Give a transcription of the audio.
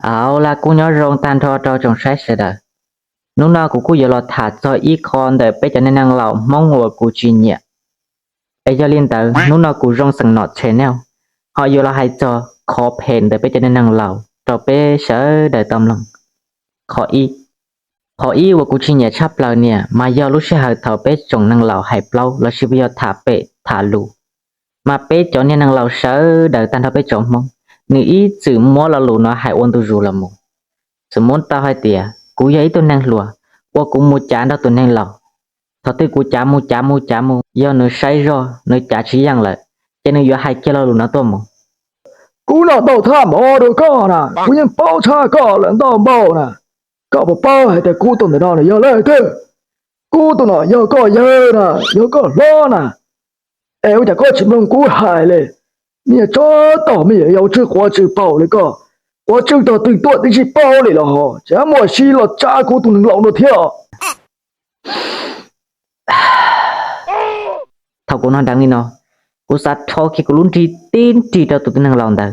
Au las, kuv nyob zoo tag nrho rau tsoom saib sawv daws. Hnub no kuv kuj yuav los tham txog ib qho ntawm peb cov neeg laus Hmoob uas kuv tsis nyiam. Es yog li ntawd hnub no kuv Zoo Xeem Nom channel ho yuav los hais txog qhov phem ntawm peb cov neeg laus rau peb sawv daws tau mloog. Qhov ib, qhov ib uas kuv tsis nyiam tshaj plaws niam mas yog lub sij hawm thaum peb tsoom neeg laus hais plaub lossis yog tham pem tham lus, mas peb cov niag neeg laus sawv daws tag nrho peb tsoom Hmoob, nws ib txwm muab lo lus no hais ua ntu zus los mus. Xws mus tau hais tias kuv yog ib tug neeg hluas uas kuv mus cav nrog tus neeg laus, thaum twg kuv cav mus cav mus cav mus, yog nws saib zoj nws cav tsis yeej lawm, ces nws yuav hais kiag lo lus no tuaj mus. Kuv noj ntau thaj mov rau koj na, kuv yeej paub tshaj koj lawm ntau npaum na. Koj puas paub hais tias kuv tus ntawm no nws yog leej twg? Kuv tus no yog koj yawg na, yog koj hlob na. Es ua cas koj tsis mloog kuv hais li? Niag tsov tom me nyuam yaus tsw quav tsw paum li koj, quav tsw tog twg tuaj twb tsis paub li los ho tseem muaj siab los tsa kuv tus neeg laus no thiab. Thaum kuv hnov dheev li no, kuv xav rho kiag kuv lub nrig tib nrig rau tus tib neeg laus ntawd.